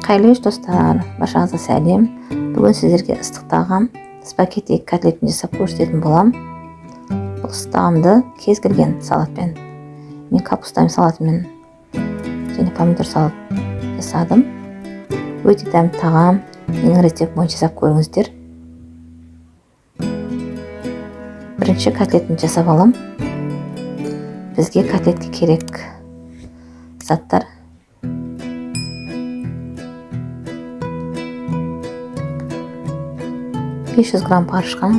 Қайырлы кеш, достар, баршаңызға сәлем. Бүгін сіздерге ыстық тағам спагетти котлетін жасап көрсететін боламын. Бұл ыстық тағамды кез келген салатпен, мен капуста салатымен және помидор салат жасадым. Өте дәмді тағам. Менің рецептім бойынша жасап көріңіздер. Бірінші котлетін жасап аламын. Бізге котлетке керек заттар: 500 грамм барышқа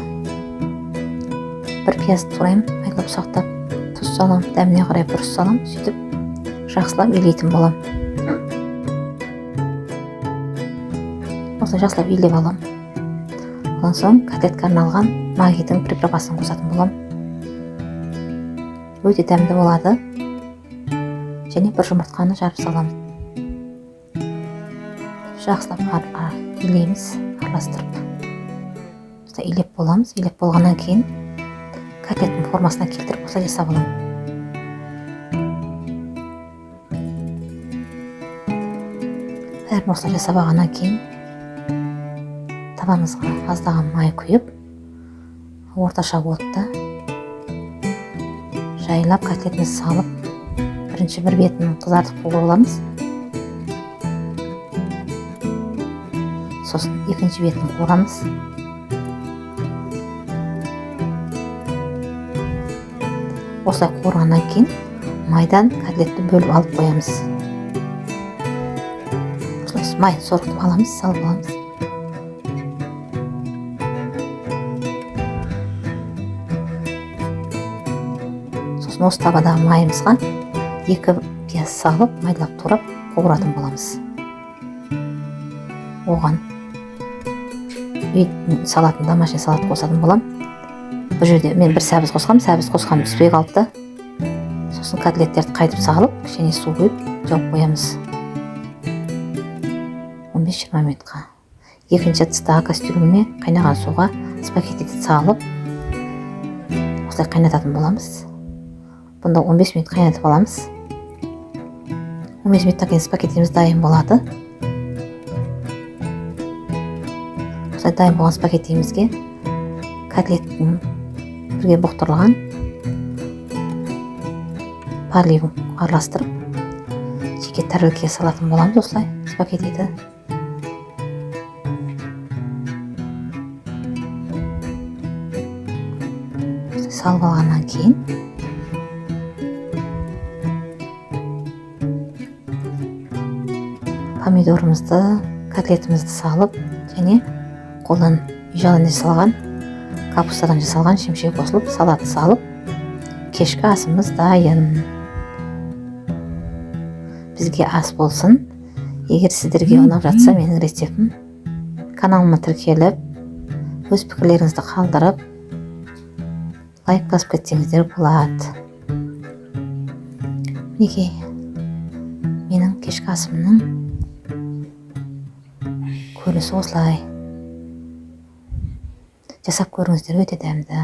бір пияз тураймын, майдалап ұсақтап, тұз саламын, дәміне қарай бұрыш саламын, сөйтіп жақсылап илейтін боламын. Осылай жақсылап илеп аламын. Одан соң котлетке арналған магидің приправасын қосатын боламын. Өте дәмді болады. Және бір жұмыртқаны жарып саламын. Жақсылап илейміз, араластырып. Илеп боламыз. Илеп болғаннан кейін котлеттің формасына келтіріп, осылай жасап аламын. Бәрін осылай жасап алғаннан кейін табамызға аздаған май құйып, орташа отта жайлап котлетімізді салып, бірінші бір бетін қызартып қуырып аламыз, сосын екінші бетін қуырамыз. Осылай қуырғаннан кейін майдан котлетті бөліп алып қоямыз. Осылай майын сорғытып аламыз, салып аламыз. Сосын осы табадағы майымызға 2 пияз салып, майдалап турап қуыратын боламыз. Оған үй салатын, домашний салат қосатын боламын. Бұл жерде мен бір сәбіз қосқам, сәбіз қосқаным түспей қалыпты. Сосын котлеттерді қайтып салып, кішкене су құйып жауып қоямыз 15-20 минутқа. Екінші ыдыстағы кастрюльме қайнаған суға спагеттиді салып, осылай қайнататын боламыз. Бұнда 15 минут қайнатып аламыз. 15 минуттан кейін спагеттиміз дайын болады. Осылай дайын болған спагеттимізге котлеттің бірге бұқтырылған поливын араластырып, жеке тарелкаға салатын боламыз. Осылай спагеттиді салып алғаннан кейін помидорымызды, котлетімізді салып, және қолдан үй жағынан жасалған капустадан жасалған шемше қосылып, салат салып, кешкі асымыз дайын. Бізге ас болсын. Егер сіздерге ұнап жатса менің рецептім, каналыма тіркеліп, өз пікірлеріңізді қалдырып, лайк басып кетсеңіздер болады. Мінекей, менің кешкі асымның көрінісі осылай. Жасап көріңіздер, өте дәмді.